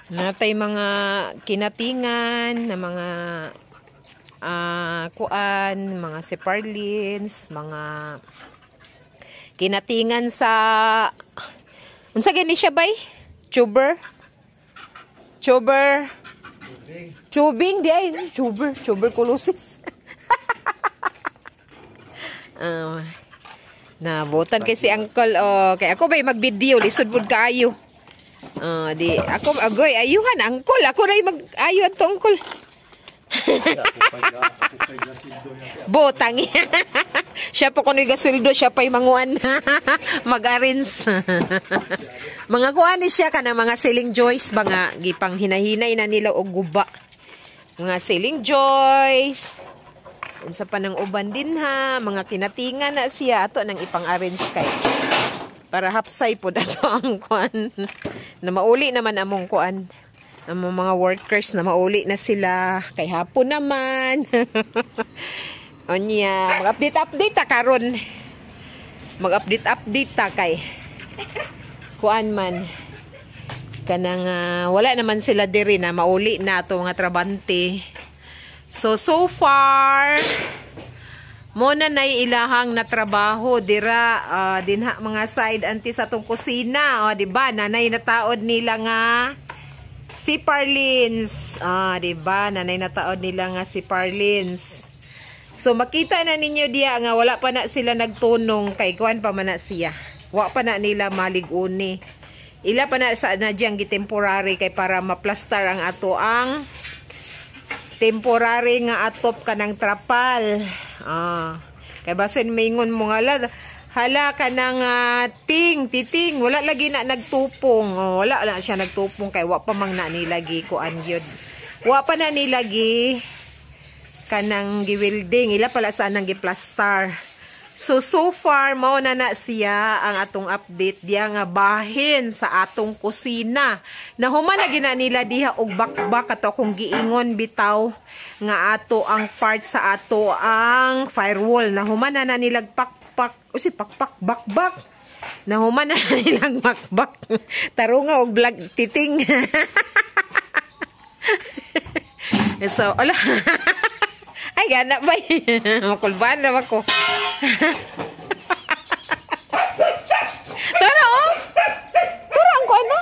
Natay mga kinatingan na mga kuan, mga separlins, mga kinatingan sa, unsa gani siya, bay? Tuber? Tuber? Tubing di ay tuber, tuberculosis. Nabutan kay si uncle, oh, kay ako bay mag-video, lisod pud kaayo. Di ako agoy ayuhan, uncle, ako ray mag-ayo ato, uncle. Butang. Siya pa kuno'y gasuldo, siya pa'y manguan. Mag-arrange. Mga kuan ni siya kanang mga ceiling joist ba nga gipang hinahinay na nila og guba. Mga ceiling joist. Unsa pa nang uban din ha, mga kinatingan na siya ato nang ipang-arrange kay para hapsay pod ato ang kuan. Na mauli naman among kuan. Among mga workers na mauli na sila kay hapon naman. Onya, mag-update update ta karon. Mag-update update ta kay kuan man. Kanang wala naman sila diri na mauli na ato mga trabante. So so far mo na nay ilahang na trabaho dira, dinha mga side anti sa atong kusina, oh, di ba? Nanay nataod nila nga si Parlins. Ah, di ba? Nanay nataod nila nga si Parlins. So makita na ninyo diya nga wala pa na sila nagtunong kay kuan pa man na siya. Wa pa na nila malig-uni. Ila pa na sa na diyang gitemporary kay para maplastar ang ato ang temporary nga atop kanang trapal. Kay basin maingon mo nga hala kanang ting titing wala lagi na nagtupong. Oh, wala na siya nagtupong kay wa pa mang na nila gi kuan gyud. Wa pa na nila gi kanang giwilding, ila pala sa nang giplastar. So so far mao na na siya ang atong update diya nga bahin sa atong kusina. Nahuman na gina nila diha og bakbak ato akong giingon bitaw nga ato ang part sa ato ang firewall. Nahuman na na nila pakpak, o si pakpak bakbak. Nahuman na na nilang bakbak. Tarunga og vlog titing. So ala. Ay, gana ba? Makulbaan na ako. Tara, oh! Tara, ang ano?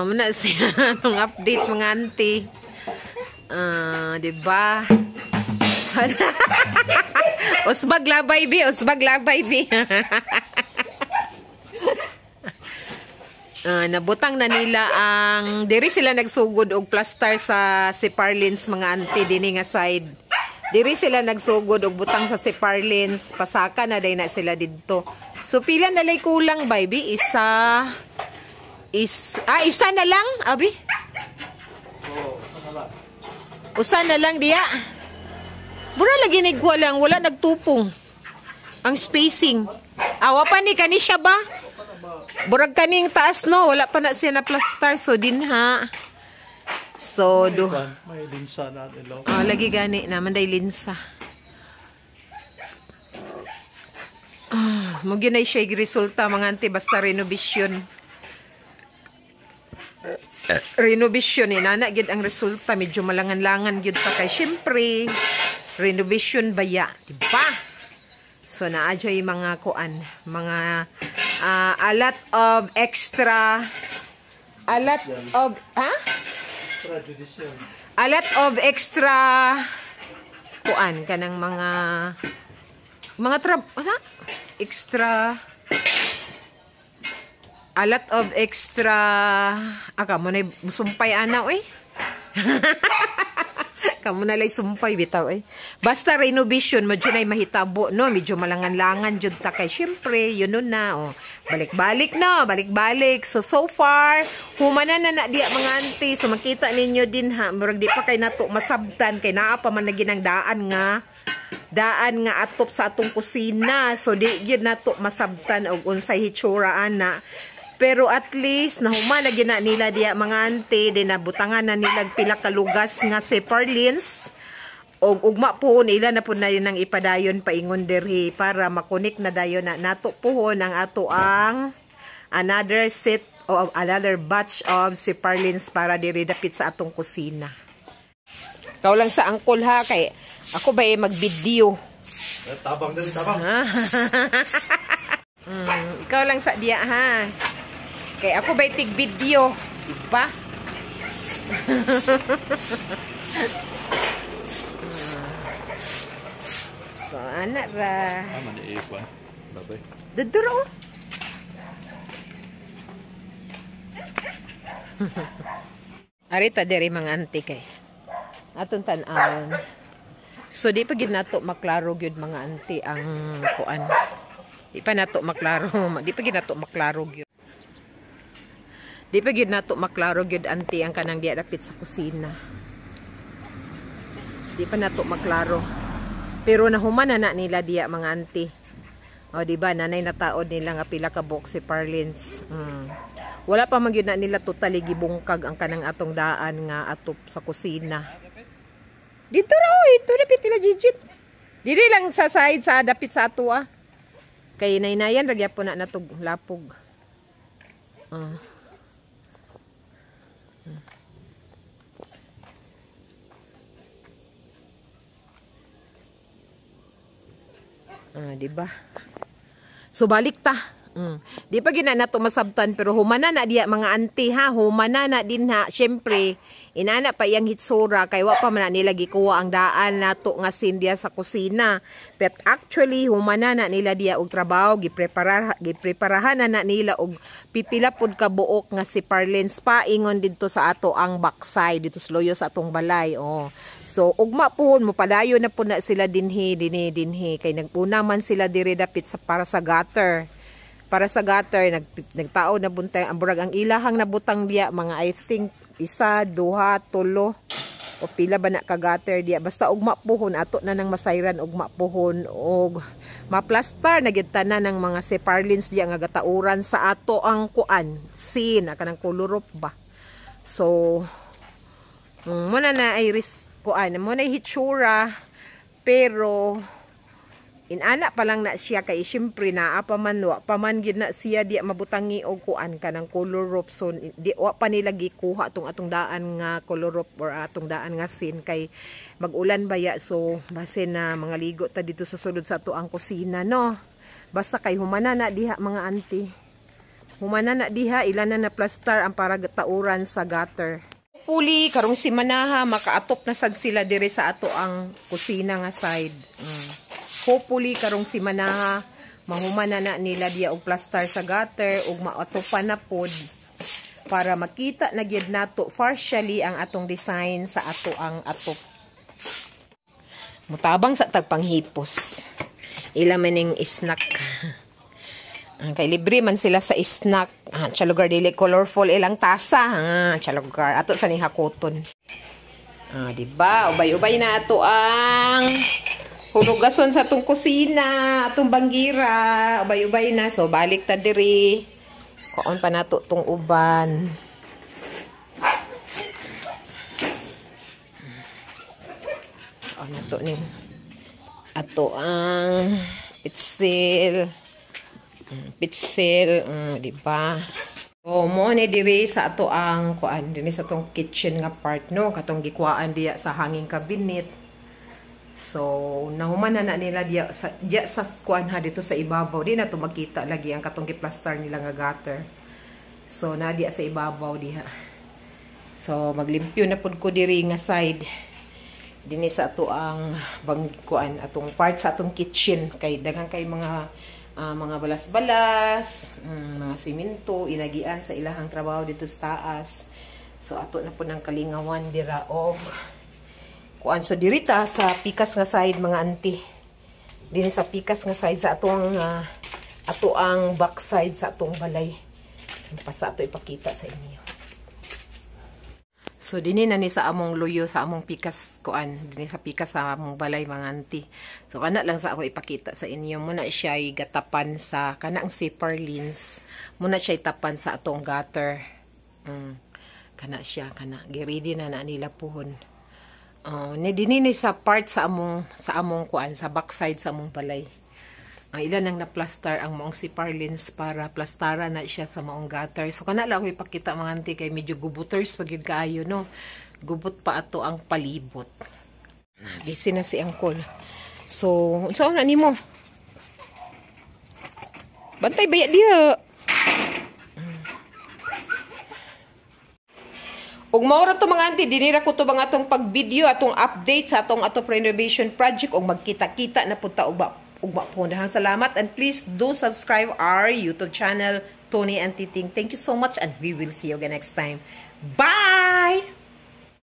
Muna siya itong update mga auntie. Diba? Usbag labay, bi. Usbag labay, bi. Nabutang na nila ang diri sila nagsugod og plaster sa si Parlins mga auntie dinhi nga side. Diri sila nagsugod og butang sa si Parlins, pasaka na day na sila didto. So pila na lay kulang, baby? Isa is isa na lang, abi? Usa na lang diya. Bura lagi nigwa lang, wala nagtupong ang spacing. Awa pa ni kani siya ba? Burag kaning taas no, wala pa na siya na plaster, so dinha. So do may linsa na ilo. Ah, lagi gani na manday linsa. Mo gyud na siya resulta mga auntie basta renovation. Renovation eh, nana gyud ang resulta, medyo malangan-langan gyud pa kay syempre renovation baya, di ba? So naa jay mga kuan, mga a lot of extra, a lot of, ha? A lot of extra kuan kanang mga ha? Extra, a lot of extra, kamo na sumpay ana oy. Kamo na lay sumpay bitaw eh. Basta renovation medyo nay mahitabo no, medyo malangan-langan jud ta kay syempre yun nun na, oh. Balik-balik no, balik-balik. So so far humana na na diya mga auntie. So makita ninyo din ha, murag di pa kay nato masabtan kay naa pa man lagi ng daan nga atop sa atong kusina. So di gyud nato masabtan og unsay hitsura ana. Pero at least nahuma na gina nila diya mga auntie, di nabutangan na nila pila ka lugas nga separlins. Og ugma puhon ila na pud na yun ang ipadayon paingon dirhi para makonek na dayon na nato puhon ang ato ang Another set o another batch of si Parlins para diri dapit sa atong kusina. Ikaw lang sa angkol ha, kay ako ba eh mag-video. Tabang dali, tabang. Ikaw lang sa diya ha. Kay ako ba tig video, diba? So, ana ra. Ah, man iikuan. Babay. Duduro. Arita diri mga auntie kay. Atong tan-awon. So di pa gid nato maklaro gyud mga auntie ang kuan. Di pa nato maklaro, di pa gid nato maklaro gyud. Di pa gyud nato maklaro gyud auntie ang kanang diya dapit sa kusina. Di pa nato maklaro. Pero nahuman na na nila diya mga auntie. O di ba nanay nataod nila nga pila ka box si Parlins. Wala pa man gyud na nila totally gibungkag ang kanang atong daan nga atop sa kusina. Dito ra oy, ito dapit nila Gigit. Dili lang sa side sa dapit sa ato ah. Kay naynayan ra gyapon na natog lapog. Ah, di ba? So balik ta. Di pa gina nato masabtan pero humana na diya mga auntie ha, humana na din ha. Syempre, inana pa iyang hitsura kay wa pa man na nila gikuha ang daan nato nga sindiya sa kusina. But actually humana na nila diya og trabaho, gipreparahan na nila og pipila pud ka buok nga si Parlins pa ingon didto sa ato ang backside dito sa loyo sa atong balay. Oh. So ugma puhon mo padayon na pud na sila dinhi dinhi dinhi kay nagpuna man sila diri dapit sa para sa gutter. Para sa gutter, nagtao na buntay, ang burag ang ilahang nabutang diya, mga I think, isa, duha, tulo, o pila ba na ka gutter diya. Basta ugma puhon, ato na nang masayran, ugma puhon, og maplastar na gyud tanan ng mga separlins diya nga gatauran sa ato ang kuan, sin, kanang kolorop ba. So, muna na ay ris, kuan, muna hitsura, pero, inana pa lang na siya kay syempre naa pa man wa pa man gid na siya di mabutangi og kuan kanang color rope, so di wa pa nila gikuha tong atong daan nga color rope or atong daan nga sin kay mag-ulan baya, so basin na mga ligo ta dito sa sulod sa ato ang kusina no. Basta kay humana na diha mga auntie, humana na diha, ilan na na plaster ang para tauran sa gutter. Puli karong si Manaha makaatop na sad sila dire sa ato ang kusina nga side. Hopefully karong si Manaha mahumana na nila diya og plaster sa gutter ug maatopan na pod para makita na gyud nato partially ang atong design sa ato ang atop. Mutabang sa tagpanghipos. Ila maning snack. Kay libre man sila sa snack. Ah, lugar dili colorful ilang tasa. Ah, lugar ato sa ning hakoton. Ah, di ba? Ubay-ubay na ato ang hunugason sa atong kusina, atong banggira, ubay-ubay na. So balik ta diri. Kuon pa nato tong uban. Kuon nato ning ato ang pitsil. Pitsil, di ba? So mo ni diri sa ato ang kuan dinhi sa atong kitchen nga part no, katong gikuhaan diya sa hanging cabinet. So nahuman na nila diya sa kuan ha dito sa ibabaw. Di na to makita lagi ang katong giplastar nila nga gutter. So na diya sa ibabaw diha. So maglimpyo na pud ko diri nga side. Dinhi sa ato ang bangkuan atong part sa atong kitchen kay daghan kay mga mga balas-balas, mga simento inagian sa ilahang trabaho dito sa taas. So ato na pud ang kalingawan dira og kuan. So dirita sa pikas nga side mga auntie. Dinhi sa pikas nga side sa atong ato ang back side sa atong balay. Pasa ato ipakita sa inyo. So dinhi na ni sa among luyo sa among pikas kuan, dinhi sa pikas sa among balay mga auntie. So kana lang sa ako ipakita sa inyo. Muna siya gatapan sa kanang siparlins. Muna siya tapan sa atong gutter. Kana siya kana giready na na nila puhon. Ni dinhi ni sa part sa among kuan sa backside sa among balay. Ang ilan nang na-plaster ang maong si Parlins para plastara na siya sa maong gutter. So kana lang ako ipakita, mga auntie, kay medyo gubuters pag yun kaayo, no. Gubot pa ato ang palibot. Busy na si Uncle. So, unsa na nimo? Bantay baya diha. Ug mao ra to, mga auntie, dinira ko to mga atong pag-video, atong update sa atong ato renovation project ug magkita-kita na pud ta ugma ugma po. Dahang salamat and please do subscribe our YouTube channel, Tony and Titing. Thank you so much and we will see you again next time. Bye!